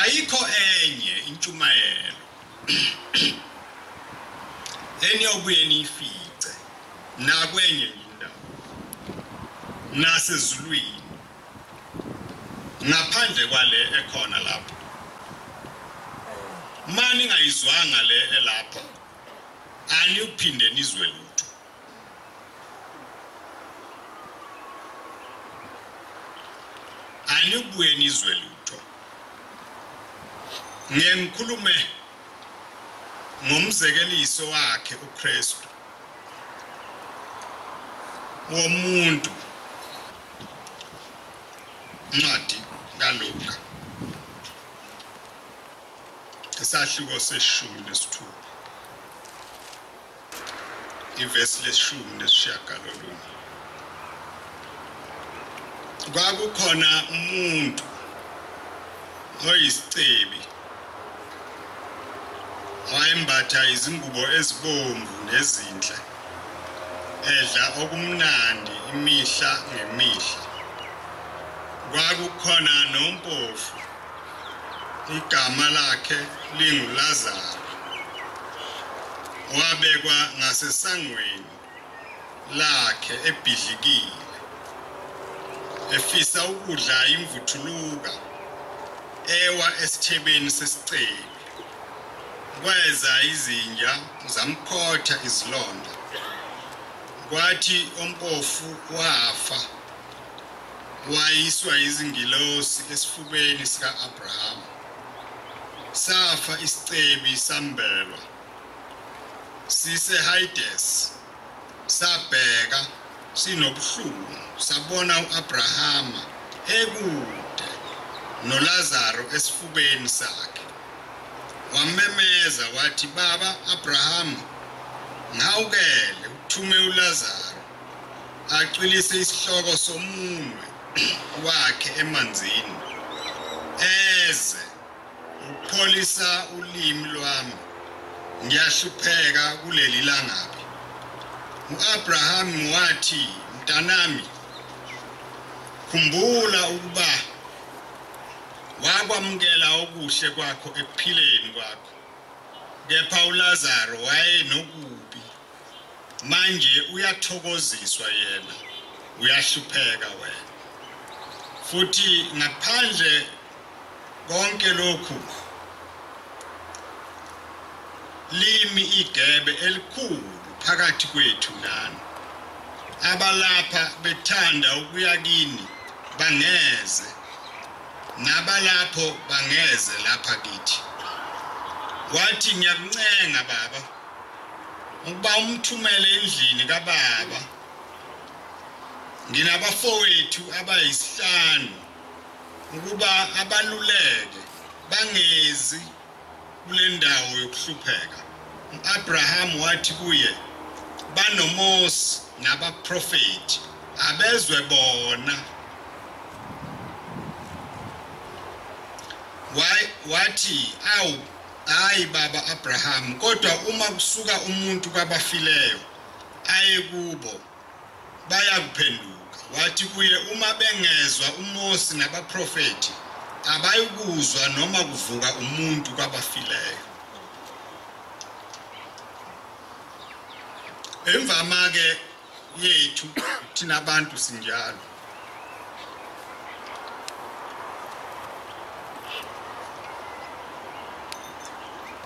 Ayikho enye intshumayelo eniyobuye niyifice nakwenye indawo nasezulwini ngaphandle kwale ekhona lapho. Uma ningayizwanga le elapha, aniyophinde nizwe lutho. Aniyobuye nizwe lutho. Ngiye ngikhulume ngomzekeliso wakhe uKristu womuntu, incwadi kaLuka isahluko se-16 ivesi le-19. Kwakukhona umuntu oyisicebi wayembatha izingubo ezibomvu nezinhle, edla okumnandi imihla ngemihla. Kwakukhona nompofu, igama lakhe linguLazaro, wabekwa ngasesangweni lakhe ebhidlikile, efisa ukudla imvuthuluka ewa esithebeni sesicebi. Kweza izinja zamkhotha izilonda. Kwathi ompofu wafa, wayiswa izingilosi esifubeni sika-Abrahama. Safa isicebi sambelwa siseHades, sabheka sinobuhlungu, sabona uAbrahama ekude noLazaro esifubeni sakhe. Wamemeza wathi, Baba Abrahama, ngawukele uthume uLazaro acwilise isihloko somunwe wakhe emanzini, eze ukupholisa ulimi lwami, ngiyahlupheka kuleli langabi. U-Abraham wathi, mntanami, khumbula ukuba wakwamukela okuhle kwakho ekuphileni kwakho, kepha uLazaro wayenokubi. Manje uyathokoziswa yena, uyahlupheka wena. Futhi ngaphandle konke lokhu limi igebe elikhulu phakathi kwethu nani. Abalapha bethanda ukuya kini bangeze, nabalapho bangeze lapha kithi. Wathi, ngiyakuncenga baba ukuba umthumele endlini kababa, nginabafowethu abayisihlanu, ukuba abaluleke bangezi kule ndawo yokuhlupheka. U-Abraham wathi kuye, banoMose nabaprofeti, abezwe bona. Wathi, awu hayi baba Abraham, kodwa uma kusuka umuntu kwabafileyo aye kubo bayakuphenduka. Wathi kuye, uma bengezwa uMose nabaprofeti, abayikuzwa noma kuvuka umuntu kwabafileyo. Emvama ke yethu thina abantu sinjalo.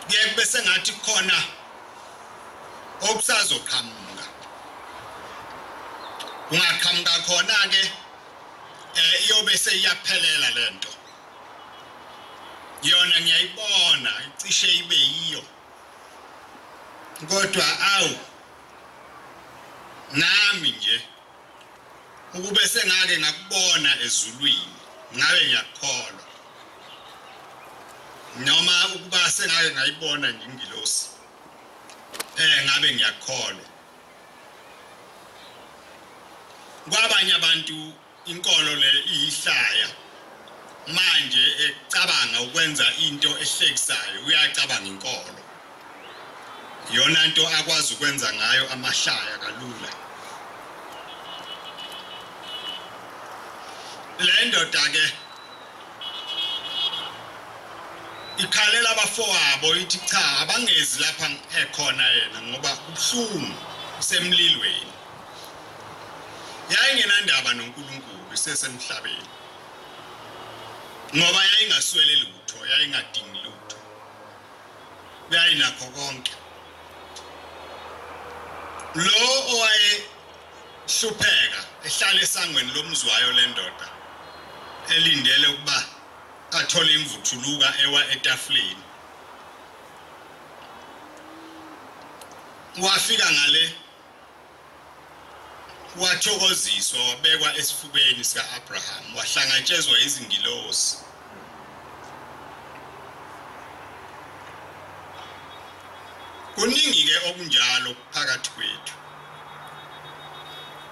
Kuye kube sengathi khona okusazoqhamuka. Kungaqhamuka khona ke iyobe seyiyaphelela lento. Yona ngiyayibona icishe ibe yiyo. Kodwa awu nami nje ukube sengake ngakubona ezulwini ngabe ngiyakholwa, noma ukuba sengake ngayibona nje ingilosi ngabe ngiyakholwa. Kwabanye abantu inkolo le iyihlaya, manje ecabanga ukwenza into ehlekisayo uyacabanga inkolo yona nto akwazi ukwenza ngayo amahlaya kalula. Le ndoda ke Ikhalela abafowabo ithi cha, abangezi lapha ekhona yena ngoba kubuhlungu, semlilweni. Yayingenandaba noNkulunkulu isesemhlabeni, ngoba yayingaswele lutho, yayingadingi lutho, yayinakho konke. Lo owayehlupheka ehlala esangweni lomzwayo lendoda, elindele ukuba athole imvuthuluka ewa etafuleni, wafika ngale wathokoziswa, wabekwa esifubeni sika-Abraham, wahlangatshezwa izingilosi. Kuningi-ke okunjalo phakathi kwethu.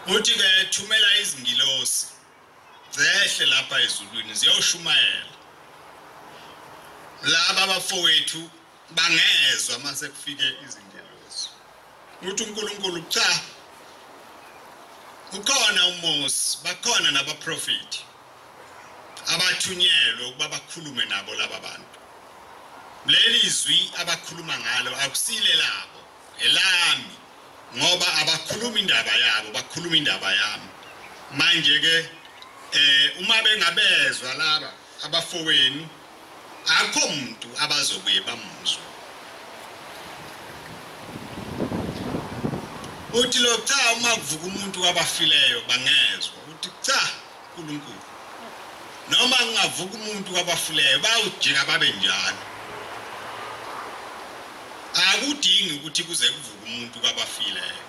Uthi-ke thumela izingilosi zehle lapha ezulwini ziyoshumayela. Laba abafowethu bangezwa mase kufike izingilosi. Uthi uNkulunkulu cha, ukhona uMose, bakhona nabaprofeti abathunyelwe ukuba bakhulume nabo laba bantu. Leli zwi abakhuluma ngalo akusile labo, elami, ngoba abakhuluma indaba yabo, bakhuluma indaba yami. Manje ke uma bengabezwa laba abafowenu, akho umuntu abazobuye bamuzwe. Uthi lo cha, uma kuvuka umuntu kwabafileyo bangezwa. Uthi cha, uNkulunkulu, noma kungavuka umuntu kwabafileyo bayawujika babe njalo. Akudingi ukuthi kuze kuvuke umuntu kwabafileyo.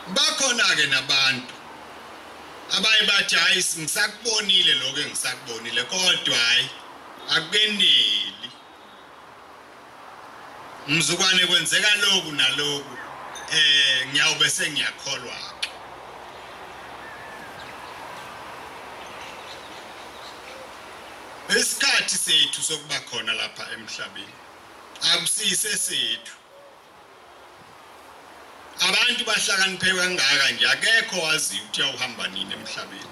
Bakhona-ke nabantu abaye bathi hayi, ngisakubonile lokho engisakubonile, kodwa hayi akukeneli, mzukwane kwenzeka lokhu naloku, ngiyawube sengiyakholwa. Isikhathi sethu sokuba khona lapha emhlabeni akusise sethu. Abantu bahlakaniphe kangaka nje, akekho waziyo ukuthi uyawuhamba nini emhlabeni,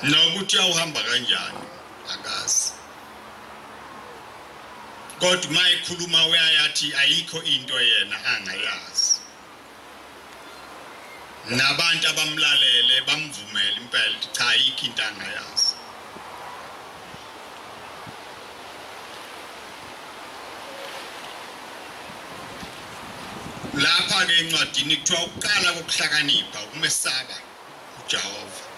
nokuthi uyawuhamba kanjani akazi. Kodwa uma ekhuluma uyayathi ayikho into yena angayazi. Nabantu abamlalele bamvumela impela ukuthi cha, ayikho into angayazi. Lapha ke encwadini kuthiwa ukuqala kokuhlakanipha ukumesaba uJehova.